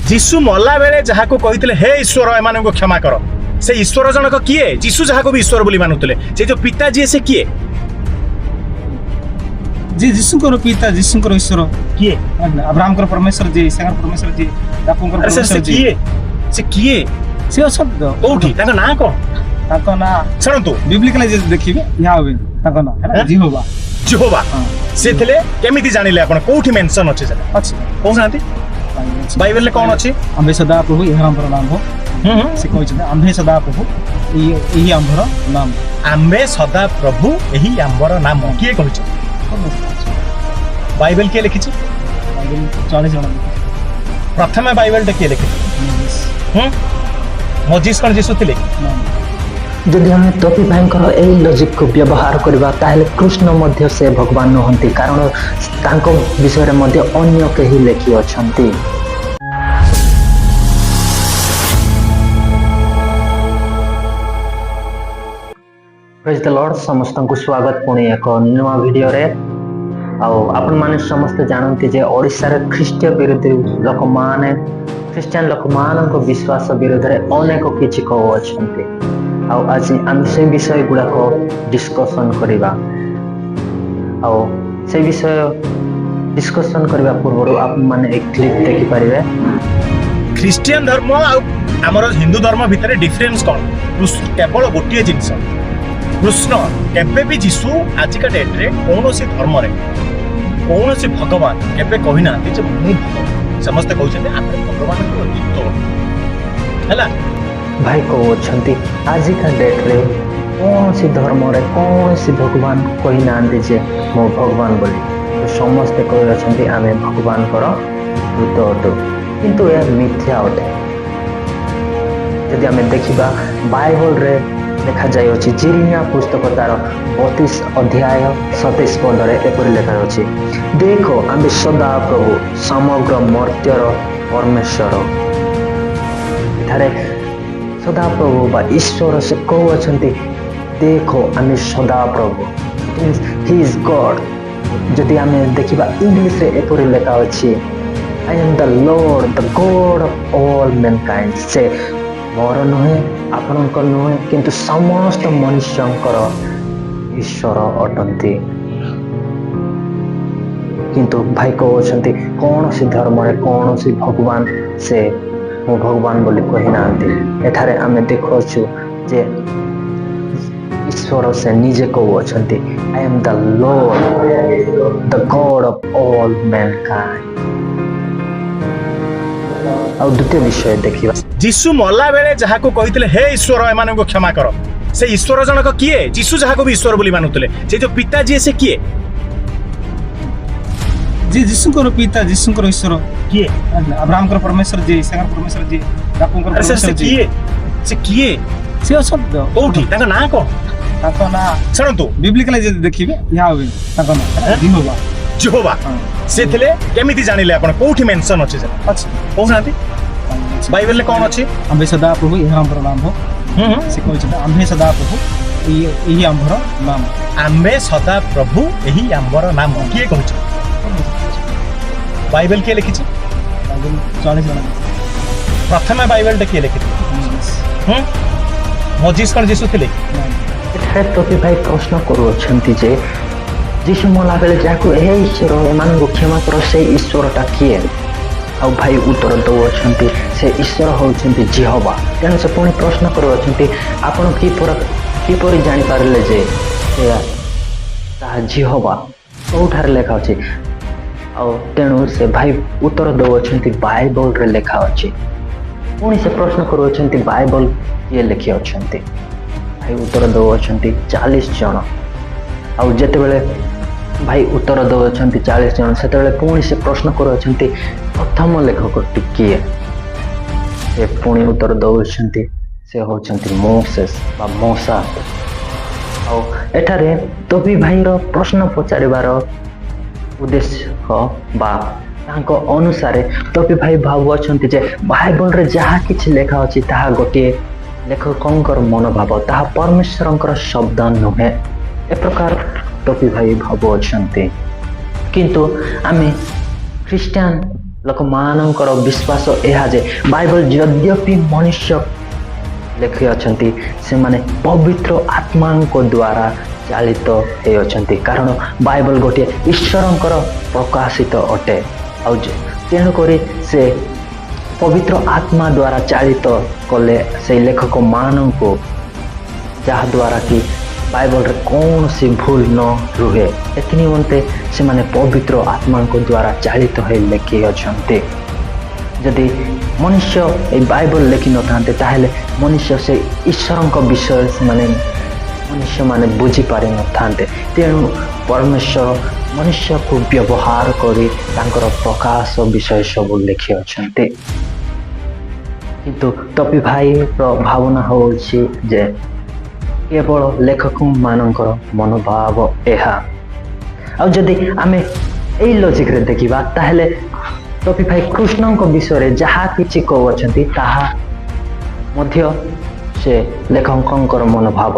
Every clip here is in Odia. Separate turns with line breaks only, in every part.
ଯୀଶୁ ମଲା ବେଳେ ଯାହାକୁ କହିଥିଲେ, "ହେ ଈଶ୍ୱର, ଏମାନଙ୍କୁ କ୍ଷମା କର", ସେ ଈଶ୍ୱର ଜଣକ କିଏ? ଯୀଶୁ ଯାହାକୁ ବି ଈଶ୍ୱର ବୋଲି ମାନୁଥିଲେ, ସେ ଯୋଉ ପିତା ଯିଏ, ସେ କିଏ?
ଯିଏ ଯୀଶୁଙ୍କର ପିତା, ଯୀଶୁଙ୍କର ଈଶ୍ୱର।
କିଏ?
ଆବ୍ରାହମଙ୍କର ପରମେଶ୍ୱର ଯିଏ, ଇସାକଙ୍କର ପରମେଶ୍ୱର ଯିଏ, ଯାକୁବଙ୍କର
ଆରେ ସାର୍, ସେ
ପରମେଶ୍ୱର ଯିଏ।
କିଏ? ସେ କିଏ?
ସେ ଅଛନ୍ତି ତ।
କୋଉଠି? ତାଙ୍କ ନାଁ କଣ?
ତାଙ୍କ ନାଁ
ଛାଡ଼ନ୍ତୁ।
ବିବ୍ଲିକାଲି ଯଦି ଦେଖିବେ, ୟାହୱେ ତାଙ୍କ ନାଁ ହେଲା।
ହେଁ?
ଜିହୋବା।
ଜିହୋବା।
ହଁ।
ସେ ଥିଲେ, କେମିତି ଜାଣିଲେ ଆପଣ? କୋଉଠି ମେନସନ ଅଛି ସେଟା?
ଅଛି।
କହୁନାହାନ୍ତି।
ବାଇବେଲ ଅଛି।
ବାଇବେଲରେ କଣ ଅଛି?
ଆମ୍ଭେ ସଦା ପ୍ରଭୁ, ଏହା ଆମ୍ଭର ନାମ।
ହୁଁ ହୁଁ
ସେ କହିଛନ୍ତି, ଆମ୍ଭେ ସଦା ପ୍ରଭୁ, ଏହି ଆମ୍ଭର ନାମ।
ଆମ୍ଭେ ସଦା ପ୍ରଭୁ, ଏହି ଆମ୍ଭର ନାମ, କିଏ କହିଛନ୍ତି? ବାଇବେଲ କିଏ ଲେଖିଛି?
ବାଇବେଲ 40 ଜଣ ଲେଖିଛନ୍ତି।
ପ୍ରଥମେ ବାଇବେଲଟା କିଏ ଲେଖିଛି?
ମୋଜିସ୍।
ହୁଁ, ମୋଜିସ୍ କଣ ଯୀଶୁ ଥିଲେ?
ନା।
ଯଦି ଆମେ ତପି ଭାଇଙ୍କର ଏଇ ଲଜିକକୁ ବ୍ୟବହାର କରିବା, ତାହେଲେ କୃଷ୍ଣ ମଧ୍ୟ ସେ ଭଗବାନ ନୁହନ୍ତି, କାରଣ ତାଙ୍କ ବିଷୟରେ ମଧ୍ୟ ଅନ୍ୟ କେହି ଲେଖିଅଛନ୍ତି। ପ୍ରେଜ୍ ଦ ଲର୍ଡ। ସମସ୍ତଙ୍କୁ ସ୍ୱାଗତ ପୁଣି ଏକ ନୂଆ ଭିଡ଼ିଓରେ। ଆଉ ଆପଣମାନେ ସମସ୍ତେ ଜାଣନ୍ତି ଯେ ଓଡ଼ିଶାରେ ଖ୍ରୀଷ୍ଟ ବିରୋଧୀ ଲୋକମାନେ ଖ୍ରୀଷ୍ଟିଆନ ଲୋକମାନଙ୍କ ବିଶ୍ୱାସ ବିରୋଧରେ ଅନେକ କିଛି କହୁଅଛନ୍ତି। ଆଉ ଆଜି ଆମେ ସେ ବିଷୟ ଗୁଡ଼ାକ ଡିସ୍କସନ୍ କରିବା। ଆଉ ସେ ବିଷୟ ଡିସ୍କସନ୍ କରିବା ପୂର୍ବରୁ ଆପଣମାନେ ଏଇ କ୍ଲିପ୍ ଦେଖିପାରିବେ।
ଖ୍ରୀଷ୍ଟିଆନ ଧର୍ମ ଆଉ ଆମର ହିନ୍ଦୁ ଧର୍ମ ଭିତରେ ଡିଫରେନ୍ସ କଣ? କେବଳ ଗୋଟିଏ ଜିନିଷ, କୃଷ୍ଣ କେବେ ବି, ଯୀଶୁ, ଆଜିକା ଡେଟ୍ରେ କୌଣସି ଧର୍ମରେ କୌଣସି ଭଗବାନ କେବେ କହିନାହାନ୍ତି ଯେ ମୁଁ ଭଗବାନ। ସମସ୍ତେ କହୁଛନ୍ତି ଆମେ ଭଗବାନଙ୍କର ଦୂତ ଅଟୁ। ହେଲା।
ଭାଇ କହୁଅଛନ୍ତି, ଆଜିକା ଡେଟ୍ରେ କୌଣସି ଧର୍ମରେ କୌଣସି ଭଗବାନ କହିନାହାନ୍ତି ଯେ ମୁଁ ଭଗବାନ ବୋଲି। ତ ସମସ୍ତେ କହୁଅଛନ୍ତି ଆମେ ଭଗବାନଙ୍କର ଦୂତ ଅଟୁ, କିନ୍ତୁ ଏହା ମିଥ୍ୟା ଅଟେ। ଯଦି ଆମେ ଦେଖିବା, ବାଇବଲରେ ଲେଖାଯାଇଅଛି, ଜିରିମିଆ ପୁସ୍ତକ ତାର 32 ଅଧ୍ୟାୟ 27 ପଦରେ ଏପରି ଲେଖାଅଛି, "ଦେଖ, ଆମେ ସଦା ପ୍ରଭୁ, ସମଗ୍ର ମର୍ତ୍ତ୍ୟର ପରମେଶ୍ୱର।" ଏଠାରେ ସଦାପ୍ରଭୁ ବା ଈଶ୍ୱର ସେ କହୁଅଛନ୍ତି, ଦେଖ, ଆମେ ସଦାପ୍ରଭୁ, means He is God। ଯଦି ଆମେ ଦେଖିବା, ଇଂଲିଶରେ ଏପରି ଲେଖା ଅଛି, "I am the Lord, the God of all mankind।" ସେ ମୋର ନୁହେଁ, ଆପଣଙ୍କର ନୁହେଁ, କିନ୍ତୁ ସମସ୍ତ ମନୁଷ୍ୟଙ୍କର ଈଶ୍ୱର ଅଟନ୍ତି। କିନ୍ତୁ ଭାଇ କହୁଅଛନ୍ତି, କୌଣସି ଧର୍ମରେ କୌଣସି ଭଗବାନ ସେ ମୁଁ ଭଗବାନ ବୋଲି କହିନାହାନ୍ତି। ଏଠାରେ ଆମେ ଦେଖୁଅଛୁ ଯେ ଈଶ୍ୱର ସେ ନିଜେ କହୁଅଛନ୍ତି, "I am the Lord, the God of all mankind।" ଆଉ ଦ୍ୱିତୀୟ ବିଷୟ ଦେଖିବା।
ଯୀଶୁ ମଲା ବେଳେ ଯାହାକୁ କହିଥିଲେ, "ହେ ଈଶ୍ୱର, ଏମାନଙ୍କୁ କ୍ଷମା କର", ସେ ଈଶ୍ୱର ଜଣକ କିଏ? ଯୀଶୁ ଯାହାକୁ ବି ଈଶ୍ୱର ବୋଲି ମାନୁଥିଲେ, ସେ ଯୋଉ ପିତା ଯିଏ, ସେ କିଏ?
ଯିଏ ଯୀଶୁଙ୍କର ପିତା, ଯୀଶୁଙ୍କର ଈଶ୍ୱର।
କିଏ?
ଆବ୍ରାହମଙ୍କର ପରମେଶ୍ୱର ଯିଏ, ଇସାକଙ୍କର ପରମେଶ୍ୱର ଯିଏ, ଯାକୁବଙ୍କର
ଆରେ ସାର୍, ସେ
ପରମେଶ୍ୱର ଯିଏ।
କିଏ? ସେ କିଏ?
ସେ ଅଛନ୍ତି ତ।
କୋଉଠି? ତାଙ୍କ ନାଁ କଣ?
ତାଙ୍କ ନାଁ
ଛାଡ଼ନ୍ତୁ।
ବିବ୍ଲିକାଲି ଯଦି ଦେଖିବେ, ୟାହୱେ ତାଙ୍କ ନାଁ ହେଲା।
ହେଁ?
ଜିହୋବା।
ଜିହୋବା।
ହଁ।
ସେ ଥିଲେ, କେମିତି ଜାଣିଲେ ଆପଣ? କୋଉଠି ମେନସନ ଅଛି ସେଟା?
ଅଛି।
କହୁନାହାନ୍ତି।
ବାଇବେଲ ଅଛି।
ବାଇବେଲରେ କଣ ଅଛି?
ଆମ୍ଭେ ସଦା ପ୍ରଭୁ, ଏହା ଆମ୍ଭର ନାମ।
ହୁଁ ହୁଁ
ସେ କହିଛନ୍ତି, ଆମ୍ଭେ ସଦା ପ୍ରଭୁ, ଏହି ଆମ୍ଭର ନାମ।
ଆମ୍ଭେ ସଦା ପ୍ରଭୁ, ଏହି ଆମ୍ଭର ନାମ, କିଏ କହିଛନ୍ତି? ବାଇବେଲ କିଏ ଲେଖିଛି?
ବାଇବେଲ 40 ଜଣ ଲେଖିଛନ୍ତି।
ପ୍ରଥମେ ବାଇବେଲଟା କିଏ ଲେଖିଥିଲେ?
ମୋଜିସ୍।
ହୁଁ, ମୋଜିସ୍ କଣ ଯୀଶୁ ଥିଲେ?
ନା।
ଏଠାରେ ତପି ଭାଇ ପ୍ରଶ୍ନ କରୁଅଛନ୍ତି ଯେ ଯୀଶୁ ମଲାବେଳେ ଯାହାକୁ ହେ ଈଶ୍ୱର, ଏମାନଙ୍କୁ କ୍ଷମା କର, ସେ ଈଶ୍ୱରଟା କିଏ? ଆଉ ଭାଇ ଉତ୍ତର ଦେଉଅଛନ୍ତି, ସେ ଈଶ୍ୱର ହେଉଛନ୍ତି ଜିହୋବା। ତେଣୁ ସେ ପୁଣି ପ୍ରଶ୍ନ କରୁଅଛନ୍ତି, ଆପଣ କିପରି ଜାଣିପାରିଲେ ଯେ ସେ ତାହା ଜିହୋବା? କେଉଁଠାରେ ଲେଖା ଅଛି? ଆଉ ତେଣୁ ସେ ଭାଇ ଉତ୍ତର ଦେଉଅଛନ୍ତି, ବାଇବଲରେ ଲେଖା ଅଛି। ପୁଣି ସେ ପ୍ରଶ୍ନ କରୁଅଛନ୍ତି, ବାଇବଲ କିଏ ଲେଖିଅଛନ୍ତି? ଭାଇ ଉତ୍ତର ଦେଉଅଛନ୍ତି, 40 ଜଣ। ଆଉ ଯେତେବେଳେ ଭାଇ ଉତ୍ତର ଦେଉଅଛନ୍ତି 40 ଜଣ, ସେତେବେଳେ ପୁଣି ସେ ପ୍ରଶ୍ନ କରୁଅଛନ୍ତି, ପ୍ରଥମ ଲେଖକଟି କିଏ? ସେ ପୁଣି ଉତ୍ତର ଦେଉଅଛନ୍ତି, ସେ ହେଉଛନ୍ତି ମୋସେସ୍ ବା ମୋସା। ଆଉ ଏଠାରେ ତପି ଭାଇର ପ୍ରଶ୍ନ ପଚାରିବାର ଉଦ୍ଦେଶ୍ୟ ବା ତାଙ୍କ ଅନୁସାରେ ତପି ଭାଇ ଭାବୁଅଛନ୍ତି ଯେ ବାଇବଲରେ ଯାହା କିଛି ଲେଖା ଅଛି, ତାହା ଗୋଟିଏ ଲେଖକଙ୍କର ମନୋଭାବ, ତାହା ପରମେଶ୍ୱରଙ୍କର ଶବ୍ଦ ନୁହେଁ। ଏ ପ୍ରକାର ତପି ଭାଇ ଭାବୁଅଛନ୍ତି। କିନ୍ତୁ ଆମେ ଖ୍ରୀଷ୍ଟିଆନ ଲୋକମାନଙ୍କର ବିଶ୍ୱାସ ଏହା ଯେ ବାଇବଲ ଯଦ୍ୟପି ମନୁଷ୍ୟ ଲେଖିଅଛନ୍ତି, ସେମାନେ ପବିତ୍ର ଆତ୍ମାଙ୍କ ଦ୍ୱାରା ଚାଳିତ ହେଇଅଛନ୍ତି, କାରଣ ବାଇବଲ ଗୋଟିଏ ଈଶ୍ୱରଙ୍କର ପ୍ରକାଶିତ ଅଟେ। ଆଉ ତେଣୁକରି ସେ ପବିତ୍ର ଆତ୍ମା ଦ୍ୱାରା ଚାଳିତ କଲେ ସେଇ ଲେଖକମାନଙ୍କୁ, ଯାହାଦ୍ୱାରା କି ବାଇବଲରେ କୌଣସି ଭୁଲ ନ ରୁହେ। ଏଥି ନିମନ୍ତେ ସେମାନେ ପବିତ୍ର ଆତ୍ମାଙ୍କ ଦ୍ୱାରା ଚାଳିତ ହୋଇ ଲେଖିଅଛନ୍ତି। ଯଦି ମନୁଷ୍ୟ ଏଇ ବାଇବଲ ଲେଖିନଥାନ୍ତେ, ତାହେଲେ ମନୁଷ୍ୟ ସେ ଈଶ୍ୱରଙ୍କ ବିଷୟରେ ସେମାନେ ମନୁଷ୍ୟମାନେ ବୁଝିପାରିନଥାନ୍ତେ। ତେଣୁ ପରମେଶ୍ୱର ମନୁଷ୍ୟକୁ ବ୍ୟବହାର କରି ତାଙ୍କର ପ୍ରକାଶ ବିଷୟ ସବୁ ଲେଖିଅଛନ୍ତି। କିନ୍ତୁ ତପି ଭାଇର ଭାବନା ହେଉଛି ଯେ କେବଳ ଲେଖକମାନଙ୍କର ମନୋଭାବ ଏହା। ଆଉ ଯଦି ଆମେ ଏଇ ଲଜିକରେ ଦେଖିବା, ତାହେଲେ ତପି ଭାଇ କୃଷ୍ଣଙ୍କ ବିଷୟରେ ଯାହା କିଛି କହୁଅଛନ୍ତି, ତାହା ମଧ୍ୟ ସେ ଲେଖକଙ୍କର ମନୋଭାବ।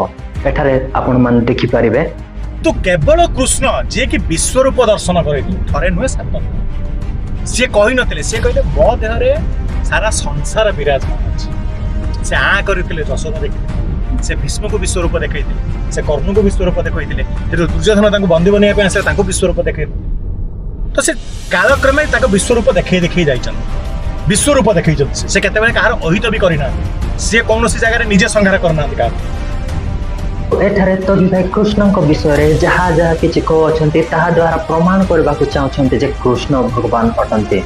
ଏଠାରେ ଆପଣମାନେ ଦେଖିପାରିବେ।
ତୁ କେବଳ କୃଷ୍ଣ, ଯିଏକି ବିଶ୍ୱରୂପ ଦର୍ଶନ କରେଇଥିଲେ, ଥରେ ନୁହେଁ, ସାତ ଥର। ସିଏ କହିନଥିଲେ, ସିଏ କହିଲେ, ମୋ ଦେହରେ ସାରା ସଂସାର ବିରାଜମାନ ଅଛି। ସେ ଆଁ କରିଥିଲେ, ଯଶୋଦା ଦେଖିଥିଲେ। ସେ ଭୀଷ୍ମକୁ ବିଶ୍ୱରୂପ ଦେଖେଇଥିଲେ, ସେ କର୍ଣ୍ଣକୁ ବିଶ୍ୱରୂପ ଦେଖେଇଥିଲେ। ଯେତେବେଳେ ଦୁର୍ଯ୍ୟୋଧନ ତାଙ୍କୁ ବନ୍ଦୀ ବନେଇବା ପାଇଁ ଆସିଲେ, ତାଙ୍କୁ ବିଶ୍ୱରୂପ ଦେଖେଇଥିଲେ। ତ ସେ କାଳକ୍ରମେ ତାଙ୍କ ବିଶ୍ୱରୂପ ଦେଖେଇ ଦେଖେଇ ଯାଇଛନ୍ତି, ବିଶ୍ୱରୂପ ଦେଖେଇଛନ୍ତି। ସେ କେତେବେଳେ କାହାର ଅହିତ ବି କରିନାହାନ୍ତି। ସିଏ କୌଣସି ଜାଗାରେ ନିଜେ ସଂହାର କରିନାହାନ୍ତି କାହାକୁ।
ଏଠାରେ ତପି ଭାଇ କୃଷ୍ଣଙ୍କ ବିଷୟରେ ଯାହା ଯାହା କିଛି କହୁଅଛନ୍ତି, ତାହା ଦ୍ୱାରା ପ୍ରମାଣ କରିବାକୁ ଚାହୁଁଛନ୍ତି ଯେ କୃଷ୍ଣ ଭଗବାନ ଅଟନ୍ତି।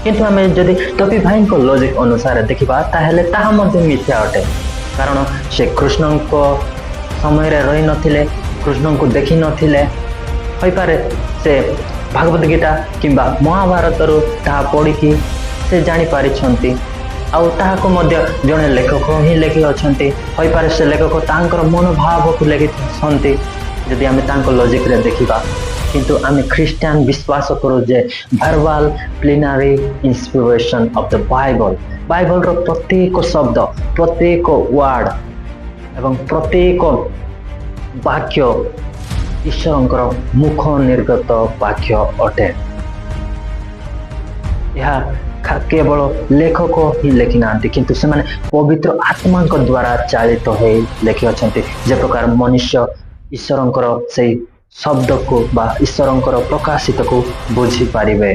କିନ୍ତୁ ଆମେ ଯଦି ତପି ଭାଇଙ୍କ ଲଜିକ ଅନୁସାରେ ଦେଖିବା, ତାହେଲେ ତାହା ମଧ୍ୟ ମିଥ୍ୟା ଅଟେ, କାରଣ ସେ କୃଷ୍ଣଙ୍କ ସମୟରେ ରହିନଥିଲେ, କୃଷ୍ଣଙ୍କୁ ଦେଖିନଥିଲେ। ହୋଇପାରେ ସେ ଭାଗବତ ଗୀତା କିମ୍ବା ମହାଭାରତରୁ ତାହା ପଢ଼ିକି ସେ ଜାଣିପାରିଛନ୍ତି। ଆଉ ତାହାକୁ ମଧ୍ୟ ଜଣେ ଲେଖକ ହିଁ ଲେଖିଅଛନ୍ତି। ହୋଇପାରେ ସେ ଲେଖକ ତାଙ୍କର ମନୋଭାବକୁ ଲେଖିଛନ୍ତି, ଯଦି ଆମେ ତାଙ୍କ ଲଜିକରେ ଦେଖିବା। କିନ୍ତୁ ଆମେ ଖ୍ରୀଷ୍ଟିଆନ ବିଶ୍ୱାସ କରୁ ଯେ verbal plenary inspiration of the Bible, ବାଇବଲର ପ୍ରତ୍ୟେକ ଶବ୍ଦ, ପ୍ରତ୍ୟେକ ୱାର୍ଡ ଏବଂ ପ୍ରତ୍ୟେକ ବାକ୍ୟ ଈଶ୍ୱରଙ୍କର ମୁଖ ନିର୍ଗତ ବାକ୍ୟ ଅଟେ। ଏହା କେବଳ ଲେଖକ ହିଁ ଲେଖିନାହାନ୍ତି, କିନ୍ତୁ ସେମାନେ ପବିତ୍ର ଆତ୍ମାଙ୍କ ଦ୍ୱାରା ଚାଳିତ ହୋଇ ଲେଖିଅଛନ୍ତି, ଯେ ପ୍ରକାର ମନୁଷ୍ୟ ଈଶ୍ୱରଙ୍କର ସେଇ ଶବ୍ଦକୁ ବା ଈଶ୍ୱରଙ୍କର ପ୍ରକାଶିତକୁ ବୁଝିପାରିବେ।